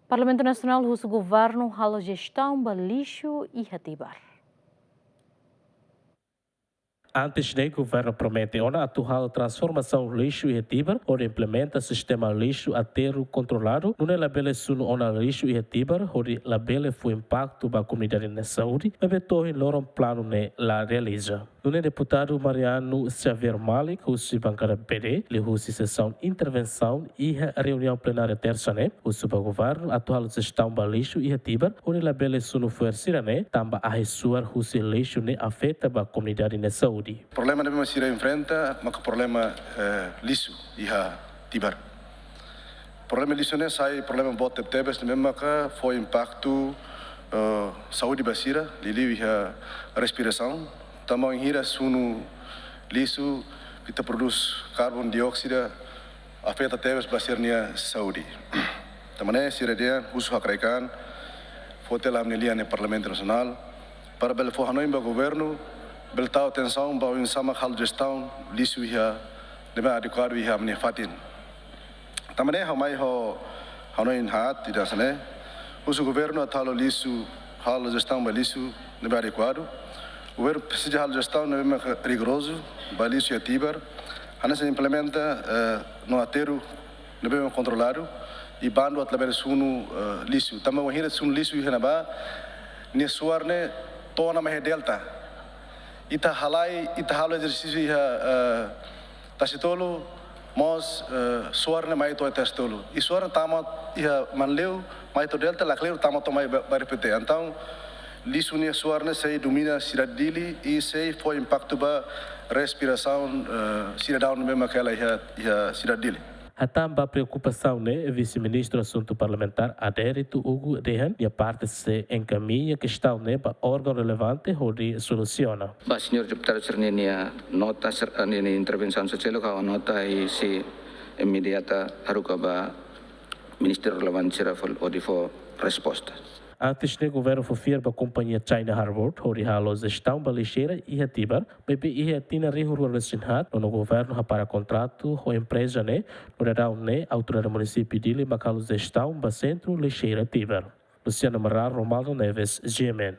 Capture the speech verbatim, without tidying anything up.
Parlamentu Nasionál husu governu halo jestaun ba lixu iha Tibar. Antes ne'e, governu promete ona atu halo transformasaun lixu iha Tibar, hodi implementa sistema lixu aterru kontroladu, nune'e labele sunu ona lixu iha Tibar, hodi labele fó impaktu ba komunidade nia saúde, maibé to'o ohin loron planu ne'e la realiza. Nune'e deputadu Mariano Xavier Malik, husi bankada P D, liuhusi sesaun intervensaun iha reuniaun plenária tersa ne'e, husu ba governu atu halo jestaun ba lixu iha Tibar, hodi labele sunu fuer sira-ne'e, tanba ahi suar husi lixu ne'e afeta ba komunidade nia saúde. Problema ne'ebé mak sira enfrenta, maka problema, eh, lixu iha Tibar. Problema lixu ne'e sai problema boot tebetebes, ne'ebé maka fó impaktu, eh, saúde ba sira, liuliu iha respirasaun. Tanba bainhira sunu lixu, ita prodús karbon dióksidu, afeta tebes ba sira-nia saúde. Tanba ne'e sira dehan husu hakerek an, foti hela ami-nia lian iha Parlamentu Nasionál, para bele fó hanoin ba governu, bele tau atensaun ba oinsá mak halo jestaun lixu iha ne'ebé adekuadu iha ami-nia fatin. Tanba ne'e ha'u mai ho hanoin haat ida hanesan ne'e, husu governu atu halo lixu, halo jestaun ba lixu ne'ebé adekuadu. Governu presiza halo jestaun ne'ebé mak rigorozu ba lixu iha Tibar. Hanesan implementa, eh, no aterru ne'ebé mak kontroladu, i bandu atu labele sunu, eh, lixu. Tanba bainhira sunu lixu iha ne'ebá, nia suar ne'e to'o ona mai iha delta. Ita halai, ita halo ezersísiu iha, eh, Tasitolu, mós, eh, suar ne'e mai to'o Tasitolu. I suar ne'e tama iha Manleu, mai to'o delta, lakleur tama to'o mai Ba-, Bairru Pité. Entaun, lixu nia suar ne'e sei domina sidade Dili, i sei fó impaktu ba respirasaun, eh, sidadaun ne'ebé mak hela iha, iha sidade Dili. Hatán ba preokupasaun ne'e, Vise-Ministru Asuntu Parlamentár Adérito Hugo dehan, nia parte sei enkamiña kestaun ne'e ba órgaun relevante hodi solusiona. Ba señór deputadu sira-nia nota, sira-nia intervensaun sira seluk ha'u anota i sei imediata haruka ba ministériu relevante sira fó, hodi fó resposta. Antes ne'e, governu fó fiar ba kompañia China Harbour hodi halo jestaun ba lixeira iha Tibar, maibé iha tinan rihun rua resin haat, nonu governu hapara kontratu ho empreza ne'e, no daudaun ne'e autoridade munisípiu Dili mak halo jestaun ba sentru lixeira Tibar. Luciano Amaral, Romualdo Neves, G M N.